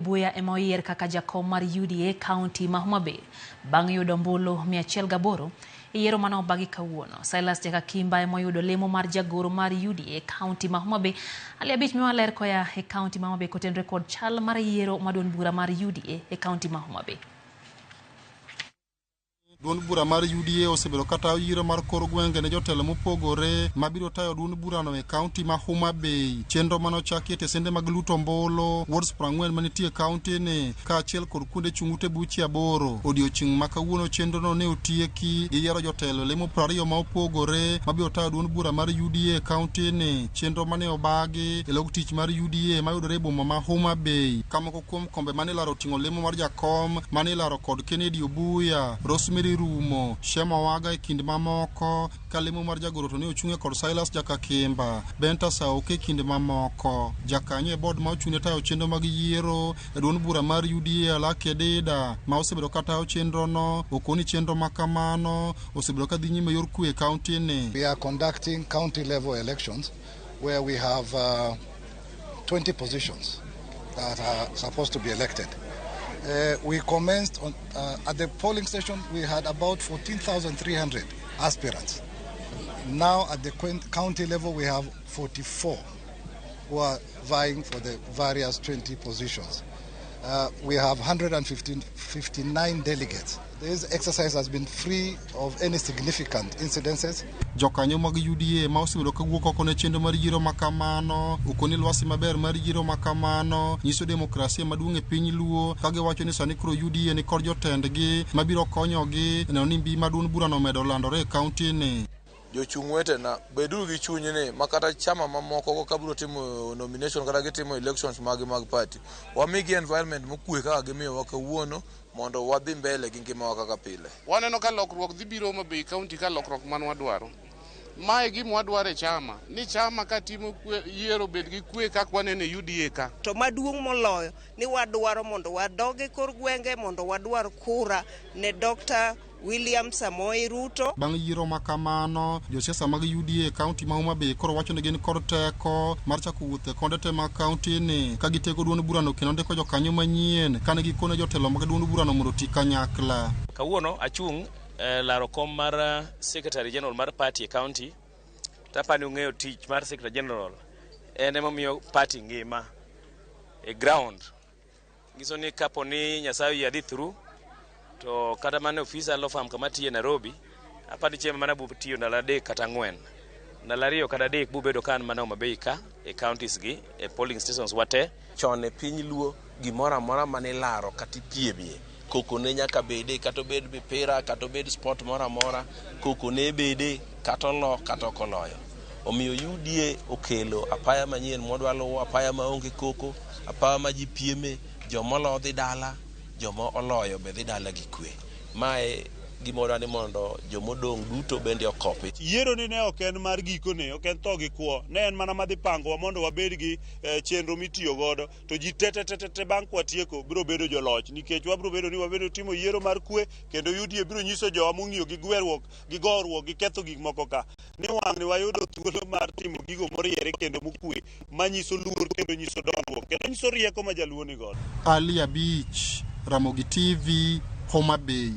Buya ema oyier kaka jakom mar UDA kaunti ma Homa Bay bang' yudo ombulu 108 e yiero mane obagi kawuono. Silas Jakakimba ema oyudo lemo mar jagoro mar UDA kaunti ma Homa Bay. Ali Abich miwa ler koya e kaunti ma Homa Bay kotenore kod chal mar yiero ma duond bura mar UDA e kaunti ma Homa Bay. Duond bura mar UDA osebedo kata yiero mar kor gwenge ne jotelo mopogore mabiro tayo duond burano e kaunti ma Homa Bay. Chenro mane ochaki e tesende mag luto ombulu, wards 40 manitie e kaunti ni, kaachiel kod kuonde chung' ute buche 8. Odiochieng' ma kawuono chenrono ne otieki gi yiero jotelo e lemo 20 ma opogore mabiro tayo duond bura mar UDA e kaunti ni. Chenro mane obagi e log tich mar UDA mayudore e boma ma Homa Bay. Ka moko kuom kombe mane ilaro oting'o lemo mar jakom mane ilaro kod Kennedy Obuya, Rosemary Rumo, Shem Owaga e kind mamoko, ka lemo mar jagoro to ne ochung'e kod Silas Jakakimba, Benta Saoke e kind mamoko. Jakanyo e board ma ochung'ne tayo chenro mag yiero e duond bura mar UDA Alaki Adida ma osebedo ka tayo chenrono okoni chenro ma kamano osebedo ka dhi nyime yor kwe e kaunti ni. We are conducting county level elections where we have 20 positions that are supposed to be elected. We commenced on, at the polling station, we had about 14,300 aspirants. Now at the county level, we have 44 who are vying for the various 20 positions. We have 159 delegates. This exercise has been free of any significant incidences. Jokanyo mag UDA ma osebedo ka wuok oko ne chenro mar yiero ma kamano okoni lwasi maber mar yiero ma kamano nyiso demokrasia maduong' e piny Luo, ka giwacho ni sani koro UDA ni kod jotendgi mabiro konyogi neno ni mbi ma duond burano omedo landore e kaunti ni. Jochung' wetena, beduru gi chuny ni makata chama mamoko go kabiro timo nomination kata gitimo elections mag mag party, wamigi environment mokwe kaka gimiyowa kawuono mondo wadhi mbele gi ngimawa kaka pile. Waneno ka lokruok dhi biro Homa Bay County ka lokruok man wadwaro. Mae gima wadwaro e chama, ni chama ka timo yiero bed gi kwe kaka waneno e UDA ka. To maduong' moloyo ni wadwaro mondo wadog e kor gwenge mondo wadwar kura ne Dr. William Samoei Ruto. Bang' yiero ma kamano, josiasa mag UDA e kaunti ma Homa Bay koro wacho ni gin kod teko mar chako wuoth e konde te mag kaunti ni ka gitego duond burano kendo ndiko jokanyo manyien kane gikone jotelo mag duond burano mondo oti kanyakla. Kawuono achung' laro kom mar Secretary General mar party e county. Tapani ung'eyo tich mar Secretary General en emomiyo party ngima e ground. Nyiso ni kapo ni Nyasaye oyie adhi through to kata mana ofisa law firm kama tiye Nairobi apani chieng' mana bu tiyo ndalo 3 kata 4. Ndalo 2 kata 3 bubedo ka an mana Homa Bay ka e counties gi e polling stations wate. Chon e piny Luo gimoro amora mane ilaro kata ipiemie koko ne nyaka bede, kata obed mipira kata obed sport moro amora, koko ne bede kata olo kata ok oloyo. Omiyo UDA okelo apaya manyien mwadwa luwo, apaya maonge koko, apaya ma ji pieme, joma olo dhi dala, joma oloyo be dhi dala gi kwe. Mae gima wadwa ni mondo jomodong' duto bende okopi. Yiero ni ne ok en mar gikone, ok en tho gi kwo, ne en mana madhi pangowa mondo wabed gi chenro mitiyo godo, to ji te te te te bang' kwatieko biro bedo joloch, nikech wabiro bedo ni wabedo timo yiero mar kwe, kendo UDA biro nyiso jowa mong'iyo gi gweruok, gi goruok, gi ketho gik moko ka, ni wang'ni wayudo thuolo mar timo gigo moriere kendo mokwe, manyiso luor kendo nyiso dongruok, kendo nyiso rieko ma jaluo ni godo. Ali Abich, Ramogi TV, Homa Bay.